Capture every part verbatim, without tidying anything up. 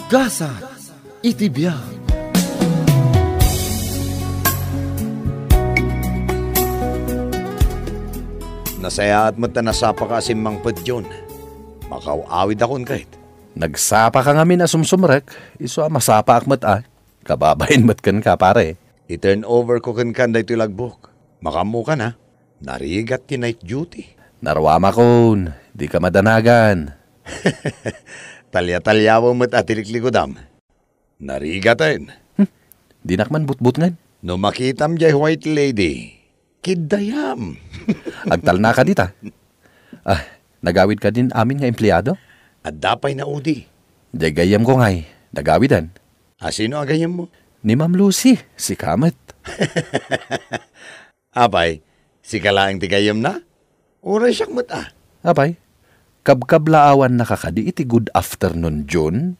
Gasat iti biag. Nasayaat met ta nasapaka a simmangpet, John. Makaw-awidakon ket. Nagsapaka ngamin a sumsumrek, isu a masapaak met a. Kababain met kenka, pare. I-turn over ko kenka daytoy logbook. Makaammokan, ha? Narigat ti night duty. Naruamakon, dika madanagan. Talya-talyawem met a ti liklikudam. Narigaten. Hmm, dinak man butbutngen. No makitam jay white lady, kiddayam. Agtalnaka dita. Ah, nagawid kadin amin nga empleado? Adda pay naudi. Jay gayyemko ngay, nagawiden. A, sino a gayyemmo? Ni Ma'am Lucy, sika met. Apay, sika laeng ti gayyemna? Uray siak met a. Apay, kabkablaawannaka kadi iti good afternoon, June?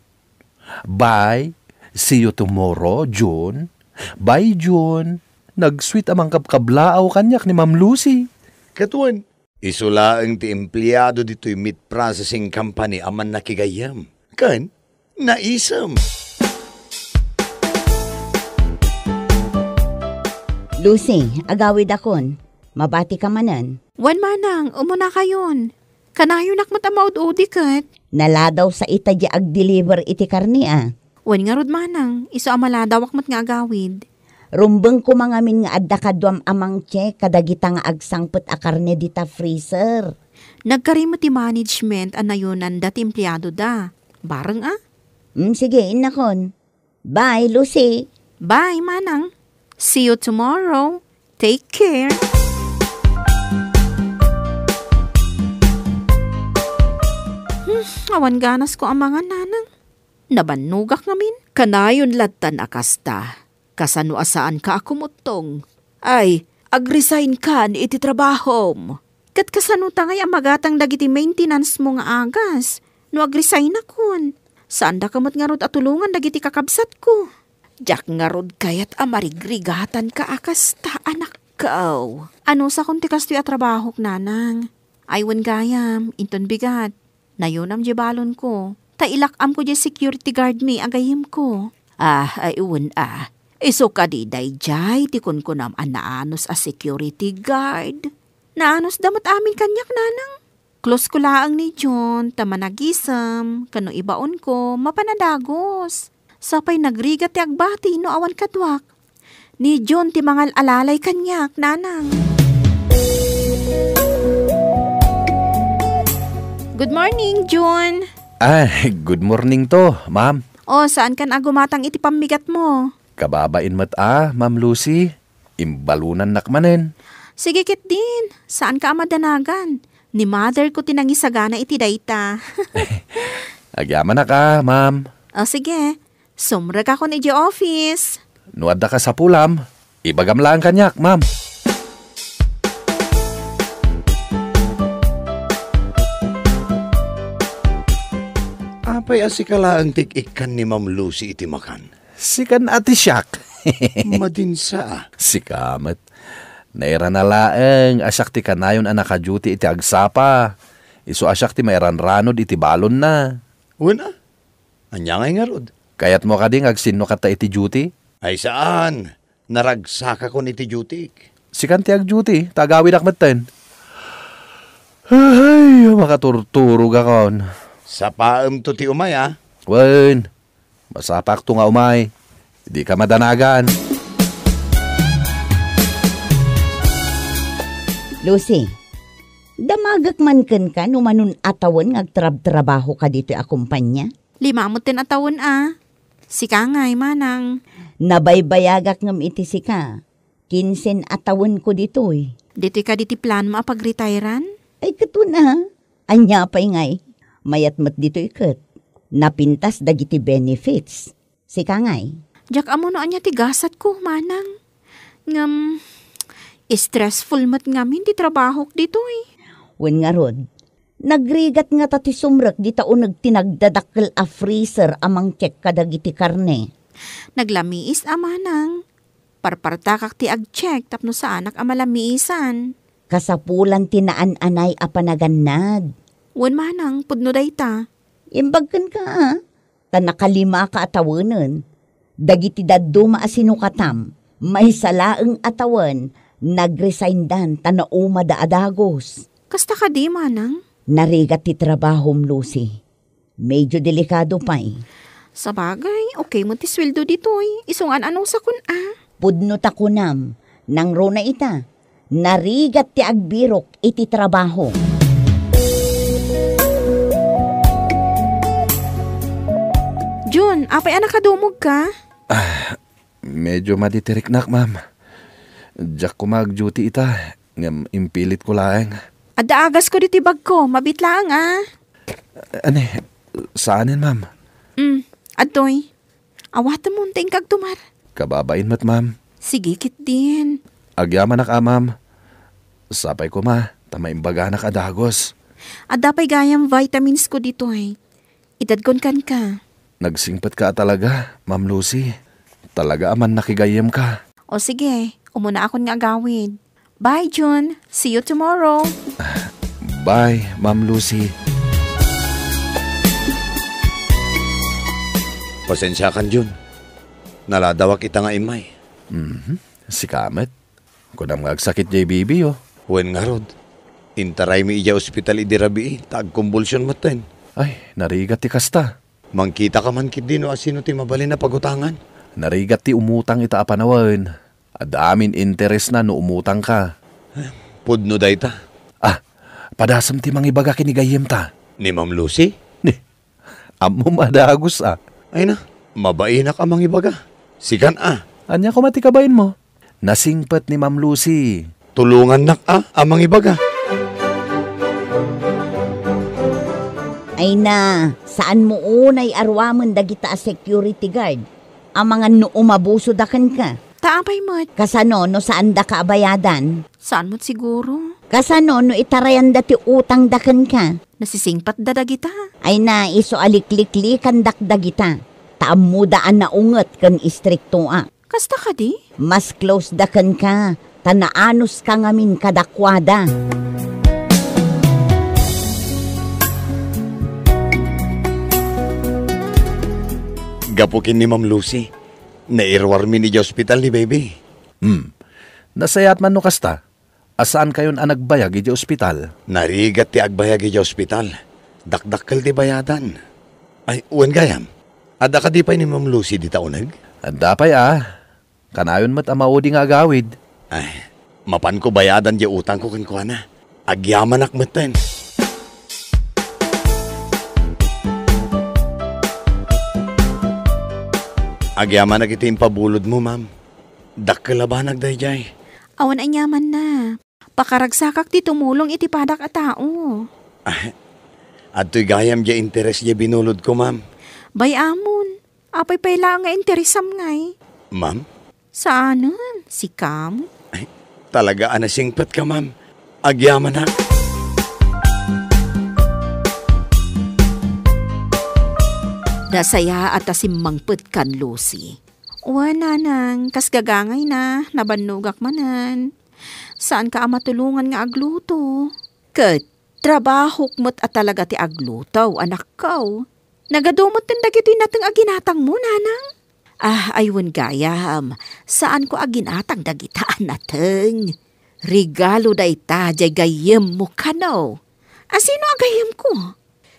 Bye, see you tomorrow, June. Bye, June. Nag-sweet a mangkabkablaaw kaniak ni Ma'am Lucy. Ket wen, isu laeng ti empleado ditoy meat processing company a mannakigayyem. Ken, naisem. Lucy, agawidakon. Mabatika manen. Wen manang, umunakayon. Kanayonak met a maud-udi ket. Naladaw sa ita di agdeliver iti karne a. Wen ngarud manang, isu a maladawak met nga agawid. Rumbeng koma ngamin nga adda kaduam a mangcheck kadagita nga agsangpet a karne dita freezer. Nagkari met ti management a nayonanda ti empleadoda. Bareng a? Mm, sige, innakon. Bye, Lucy. Bye, Manang. See you tomorrow. Take care. Hmm, awan ganasko a mangan, Nanang. Nabannogak ngamin. Kanayon lattan a kasta. Kasano a saanka a kumuttong? Ay, agresign kan iti trabahom. Ket kasano ta ngay a magatang dagiti maintenance mo nga agas no agresign akon? Saandaka met ngarud a tulongan dagiti kakabsatko. Diak ngarud kayat a marigrigatanka a kasta, anakko. Anusakon ti kastoy a trabahok, Nanang. Ay, wen gayam, inton bigat. Nayonam diay balonko, ta ilak-amko diay security guard mi a gayyemko. Ah, ay wen a. Isu kadi daydiay ti kunkunam a naanus a security guard? Naanusda met amin kaniak, Nanang. Close ko laeng ni June, ta managisem, ken no ibaonko, mapan a dagus. Sapay nagrigat ti agbati no awan kaduak. Ni June ti mangal-alalay kaniak, Nanang. Good morning, June. Ay, good morning to, ma'am. Oh, saankan a gumatang iti pammigat mo? Kababain met a, Ma'am Lucy. Imbalonannak manen. Sige ketdin, saanka a madanagan. Ni mother ko ti nangisagana iti dayta. Agyamanak a, ma'am. O sige, sumrekakon idiay office. No adda kasapulam, ibagam laeng kaniak, ma'am. Apay a sika laeng ti ikkan ni Ma'am Lucy iti makan? Sikan a ti siak. Madinsa a. Sika met. Nairana laeng a siak ti kanayon a naka-duty iti agsapa. Isu a siak ti mairanranod iti balonna. Wen a. Ania ngay ngarud? Kayatmo kadi nga agsinno kata iti duty? Ay saan. Naragsakakon iti duty. Sikan ti ag-duty, ta agawidak metten. Ay, makaturturogakon. Sapaemto ti umay, a? Wen, masapakto nga umay. Dika madanagan. Lucy, damagek man kenka no manon a tawen nga agtrabtrabahoka ditoy a kompania? Lima metten a tawen a. Sika ngay, manang. Nabaybayagak ngem iti sika. Kinsen a tawenko ditoy. Ditoy kadi ti planmo a pagretairan? Ay, ket wen a. Ania pay ngay? Mayat met ditoy ket. Napintas dagiti benefits. Sika ngay? Diak ammo no ania ti gasatko, manang. Ngem, stressful met ngamin ti trabahok ditoy. Wen ngarud, nagrigat ngata ti sumrek dita uneg ti nagdadakkel a freezer a mangcheck kadagiti karne. Naglamiis a manang. Parpartakak ti agcheck tapno saanak a malamiisan. Kasapulan ti naan-anay a panagannad. Wen manang, pudno dayta. Imbag kenka, a? ta nakalimaka a tawenen. Dagiti dadduma a sinukatam, maysa laeng a tawen, nag-resigndan ta naumada a dagus. Kasta kadi, manang? Narigat ti trabahom, Lucy. Medyo delikado pay. Sabagay, okay met ti sueldo ditoy. Isu nga an-anusakon a. Pudno ta kunam, nangruna ita, narigat ti agbirok iti trabaho. Jun, apay a nakadumogka? Ah, medyo maditiriknak, ma'am. Diak koma ag-duty ita, ngem impilitko laeng. Adda agasko ditoy bagko, mabiit laeng, a. Ania, saanen, ma'am? Mm, adtoy. Awatemon ta inka agtumar. Kababain met, ma'am. Sige, ketdin. Agyamanak a, ma'am. Sapay koma, ta maimbaganak a dagus. Adda pay gayam vitamins ko ditoy. Idadkon kenka. Nagsingpetka a talaga, Ma'am Lucy. Talaga a mannakigayyemka. O sige, umunaakon nga agawid. Bye, Jun. See you tomorrow. Bye, Ma'am Lucy. Pasensiakan, Jun. Naladawak ita nga immay. Mhm. Sika met. Kunam nga agsakit jay baby, oh. Wen ngarud. Intaraymi idiay ospital idi rabii, ta agkumbulsion metten. Ay, narigat ti kasta. Mangkitaka man ketdi no asino ti mabalin a pagutangan. Narigat ti umutang ita a panawen. Adda amin interesna no umutangka. Pudno dayta. Ah, padasem ti mangibaga ken ni gayyemta. Ni Ma'am Lucy? Ni, ammom a dagus a. Ay na, mabainak a mangibaga. Sikan a. Ania koma ti kabainmo? Nasingpet ni Ma'am Lucy. Tulongannak a, a mangibaga. Ay na, saanmo unay a ruamen dagita a security guard? Amangan no umabusoda kenka. Ta apay met? Kasano no saandaka a bayadan? Saan met siguro? Kasano no itarayanda ti utangda kenka? Nasisingpetda dagita. Ay na, isu a likliklikandak dagita. Ta ammoda a naunget ken istriktoak. Kasta kadi? Mas close da kenka, ta naanuska ngamin kadakuada. Gapu ken ni Ma'am Lucy, nairuarmin idiay ospital ni Baby. Hmm. Nasayaat man no kasta. A saankayon a nagbayag idiay ospital? Narigat ti agbayag idiay ospital. Dakdakkel ti bayadan. Ay, wen gayam. Adda kadi pay ni Ma'am Lucy dita uneg? Adda pay a. Kanayon met a maudi nga agawid. Ay, mapanko bayadan diay utangko kenkuana. Agyamanak metten. Agyamanak iti impabulodmo, ma'am. Dakkel a banag daydiay. Awan aniamanna. Pakaragsakak ti tumulong iti padak a tao. Ah, adtoy gayam diay interes diay binulodko, ma'am. Bay-amon, apay pay laeng nga interesam ngay? Ma'am? Saanen, sikam? Ay, talaga a nasingpetka, ma'am. Agyamanak. Nasayaat ta simmangpetkan, Lucy. Wen, nanang, kas gagangayna, nabannogak manen. Saanka a matulongan nga agluto. Ket trabahok met a talaga ti agluto, anakko. Nagadu metten dagitoy nateng a ginatangmo, nanang? Ah, ay wen gayam, saanko a ginatang dagita a nateng. Regalo dayta diay gayyemmo kano. Asino a gayyemko?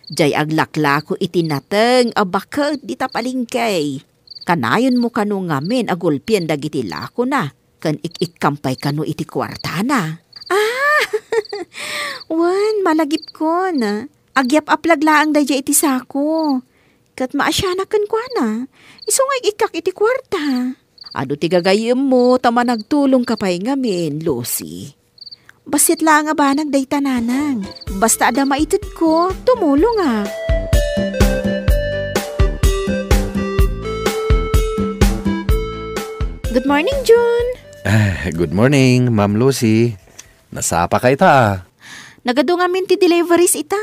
Diay aglaklako iti nateng a baket dita palengke. Kanayonmo kano ngamin a gulpien dagiti lakona ken ik-ikkam pay kano iti kuartana. Ah! Wen, malagipkon. Agyap-aplag laeng daydiay iti sako. Ket maasianak kenkuana. Isu nga ik-ikkak iti kuarta. Adu ti gagayyemmo ta managtulongka pay ngamin, Lucy. Bassit laeng a banag dayta, nanang. Basta adda maitedko, tumulongak. Good morning, Jun. Ah, good morning, Ma'am Lucy. Nasapaka ita a. Nagadu ngamin ti deliveries ita.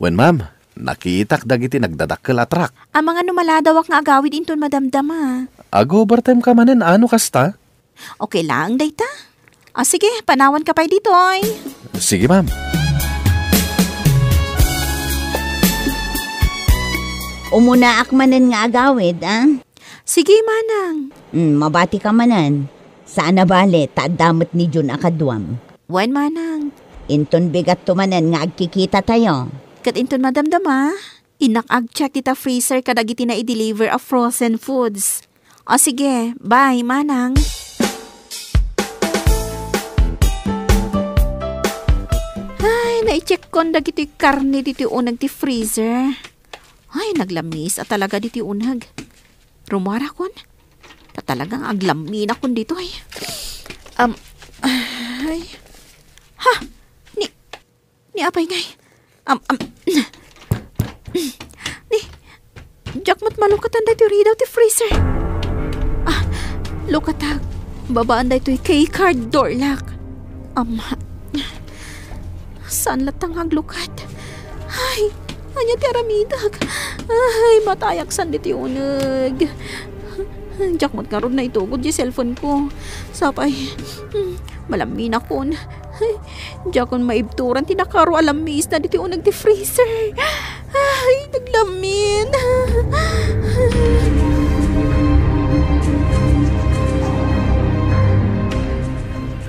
Wen, ma'am. Nakitak dagiti nagdadakkel a truck. Amangan no maladawak nga agawid inton madamdama. Ag-overtime ka manen, ano kasta? Okay laeng dayta. Ah, sige, panawanka pay ditoy. Sige, ma'am. Umunaak manen nga agawid, a? Sige, manang. Mm, mabati ka manen. Saan a bale, ta adda met ni Jun a kaduam. Wen, manang. Inton bigatto manen nga agkikitatayo. Ket inton madamdama, innak ag-check dita freezer kadagiti nai-deliver a frozen foods. O sige, bye, manang. Ay, nai-check kon dagiti karne ditoy uneg ti freezer. Ay, naglamis a talaga ditoy uneg. Rumuarakon. Ta talagang aglaminakon ditoy. Um, ay. Ha? Ni, ni apay ngay? Um, um, ni, diak met malukatan daytoy ridaw ti freezer. Ah, lukatag. Babaan daytoy key card door lock. Um, saan latta nga aglukat? Ay, ania ti aramidek? Ay, matayak san ditoy uneg. Diak met ngarud naitugod ti cellphone ko. Sapay, hmm, malaminakon. Ay, diakon maibturan ti nakaro a lamisna ditoy uneg ti freezer. Ay, naglamin.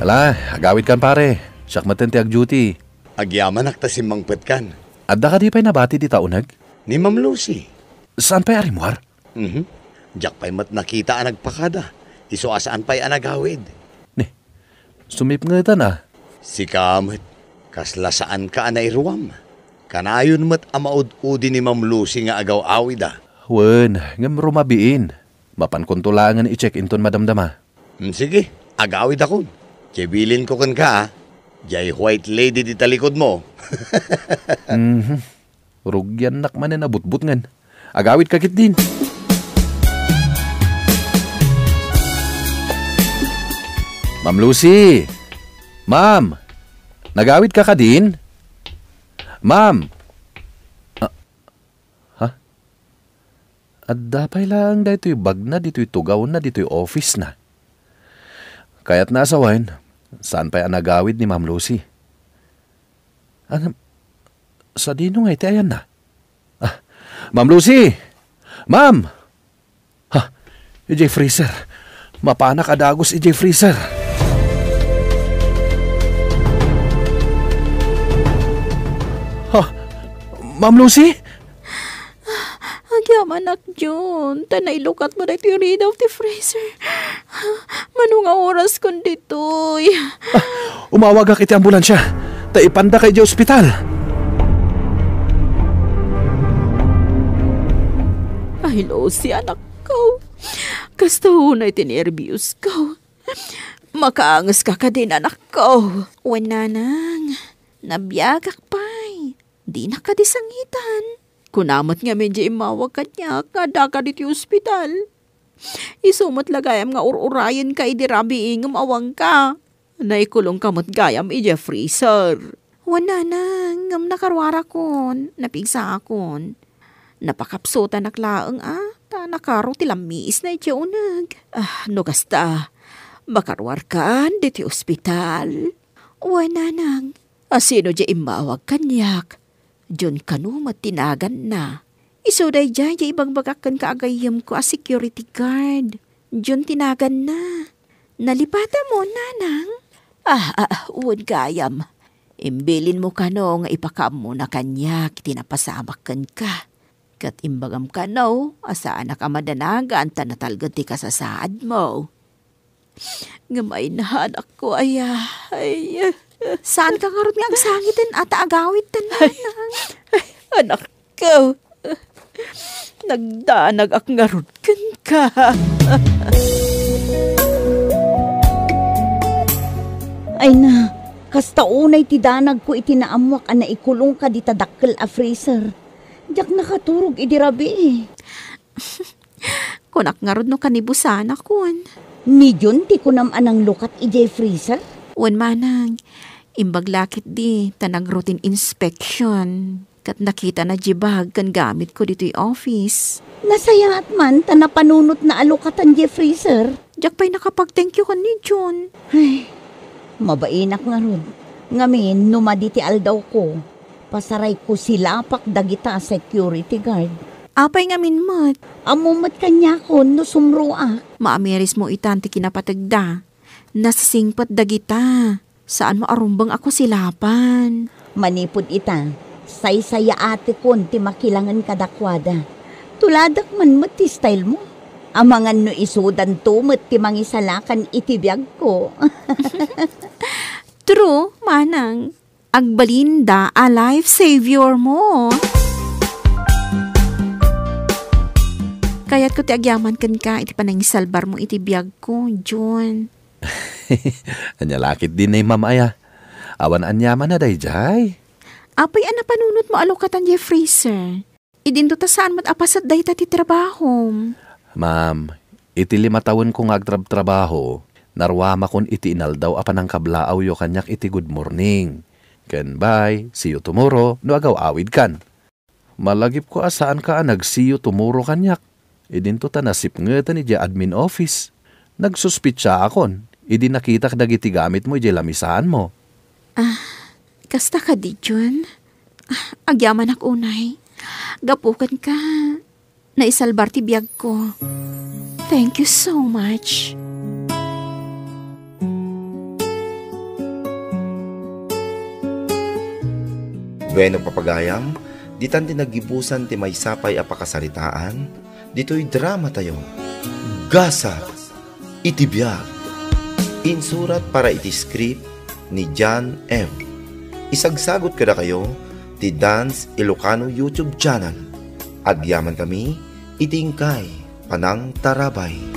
Ala, agawidkan, pare. Siak metten ti ag-duty. Agyamanak ta simmangpetkan. Adda kadi pay nabati dita uneg? Ni Ma'am Lucy. Saan pay a rimmuar? Mhm. Diak pay met nakita a nagpakada. Isu a saan pay a nagawid. Ni, sumipngetan a. Sika met, kasla saanka a nairuam. Kanayon met a maud-udi ni Ma'am Lucy nga agaw-awida. Wen, ngem rumabiin. Mapankonto laengen i-check inton madamdama. Mm, sige, agawidakon. Diay bilinko kenka, a. Diay white lady ti talikudmo. Mhm. Rugiannak manen a butbutngen. Agawidka ketdin. Ma'am Lucy! Ma'am! Nagawidka kadin? Ma'am! Ah, ha? Adda pay laeng daytoy bagna ditoy tugawna ditoy office-na. Kayatna a sawen, saan pay a nagawid ni Ma'am Lucy? Ano? Sadino ngay ti ayanna? Ah, Ma'am Lucy! Ma'am! Ha, idiay freezer. Mapanak a dagus idiay freezer. Ha, Ma'am Lucy? Agyamanak, Jun, ta nailukatmo daytoy ridaw ti freezer. Mano nga oraskon ditoy? Ah, umawagak iti ambulansia, ta ipandaka idiay ospital. Ay, Lucy, anakko. Kasta unay ti nerbios ko. Makaangeska kadin, anakko? Wen, nanang. Nabiagak pay. Dinak kadi sangitan. Kuna met ngamin diay immawag kaniak nga addaka ditoy ospital. Isu met la gayam nga ur-urayenka idi rabii ngem awanka. Naikulongka met gayam idiay freezer. Wen, nanang, ngem nakaruarakon, napigsaakon. Napakapsutanak laeng a, ta nakaro ti lammiisna idiay uneg. Ah, no kasta, makaruarkan ditoy ospital. Wen, nanang, a sino diay immawag kaniak? Jun kano met ti naganna? Isu daydiay diay ibagbagak kenka a gayyemko a security guard. Jun ti naganna. Nalipatamon, nanang? Ah, ah, ah, wen gayam. Imbilinmo kano nga ipakaammona kaniak ti napasamak kenka. Ket imbagam kano a saanak a madanagan ta natalged ti kasasaadmo. Ngem ay, anakko, aya, ay. Saanka ngarud nga agsangiten a ta agawidtan, nanang? Ay, anakko. Nagdanagak ngarud kenka. Ay na, kasta unay ti danagko iti naammoak a naikulongka dita dakkel a freezer. Diak nakaturog idi rabii. Kunak ngarud no kanibusanakon. Ni Jun ti kunam a nanglukat idiay freezer? Wen, manang. Imbag la ketdi ta nag-routine inspection. Ket nakitana diay bag ken gamitko ditoy office. Nasayaat man ta napanunotna a lukatan diay freezer. Diak pay nakapag-thank you ken ni Jun. Ay, mabainak ngarud. Ngamin, no madi ti aldawko, pasarayko silapak dagita a security guard. Apay ngamin met? Ammo met kaniakon no sumroak. Maamirismo itan ti kinapategda. Nasisingpet dagita. Saanmo a rumbeng a kusilapan. Manipud ita, saysayaatekon ti makilangen kadakuada. Tuladak man met ti style mo. Amangan no isudanto met ti mangisalakan iti biagko. True, manang. Agbalinda a life savior mo. Kayatko ti agyaman kenka iti panangisalbar mo iti biagko, Jun. Ania la ketdin, Ma'am Aya? Awan aniamanna daydiay? Apay a napanunotmo a lukatan diay freezer? Idinto ta saan met a paset dayta ti trabahom. Ma'am, iti lima tawenko nga agtrabtrabaho, naruamakon iti inaldaw a panangkablaawyo kaniak iti good morning ken bye, see you tomorrow no agaw-awidkan. Malagipko a saanka a nag-see you tomorrow kaniak. Idinto ta nasipngeten idiay admin office. Nagsuspetsaakon idi nakitak dagiti gamitmo idiay lamisaanmo. Ah, kasta kadi, Jun? Ah, agyamanak unay. Gapu kenka, naisalbar ti biagko. Thank you so much. Bueno, papagayam, ditan ti naggibusan ti maysa pay a pakasaritaan ditoy dramatayo, Gasat iti Biag. Insurat para iti script ni John M. Isagsagut kadakayo ti Dance Ilocano YouTube channel. Agyamankami iti inkay panangtarabay.